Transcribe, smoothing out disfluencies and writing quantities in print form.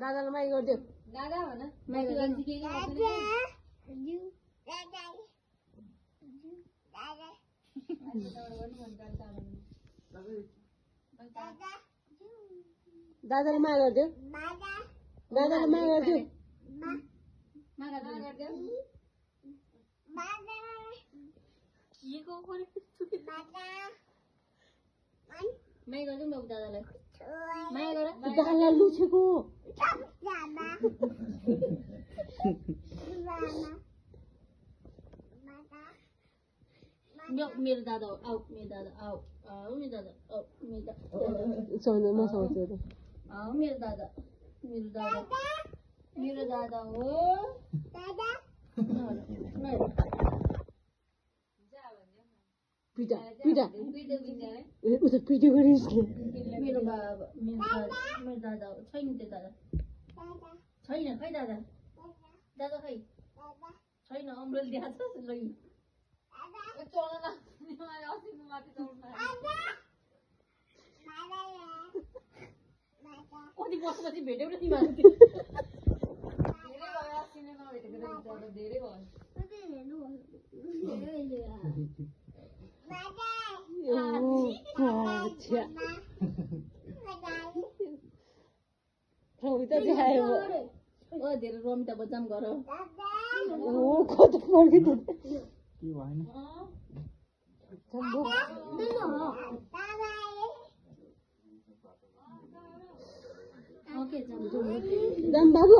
दादालाई माइ गरिदेऊ दादा भन माइ गरिदेऊ दादालाई माया गरिदेऊ दादालाई माया गरिदेऊ माया गरिदेऊ न दादालाई माया गर दादालाई लुछेको मेरो दादा आऊ मेरो दादा आऊ आऊ मेरो दादा आऊ मेरो दादा म सोच्छु आऊ मेरो दादा हो पिटा पिटा उता पिटो गरिस् मेरो बाबा मेरो दादा हो छैन त्यो दादा छैन खै दादा दादा खै छैन अमरेल देखाएको छ छैन कति वर्षपछि भेट्यौ न तिमीहरू धेरै भयो धेरै रमिता बच्चन गर कति फर्किँदैन जाम बाबु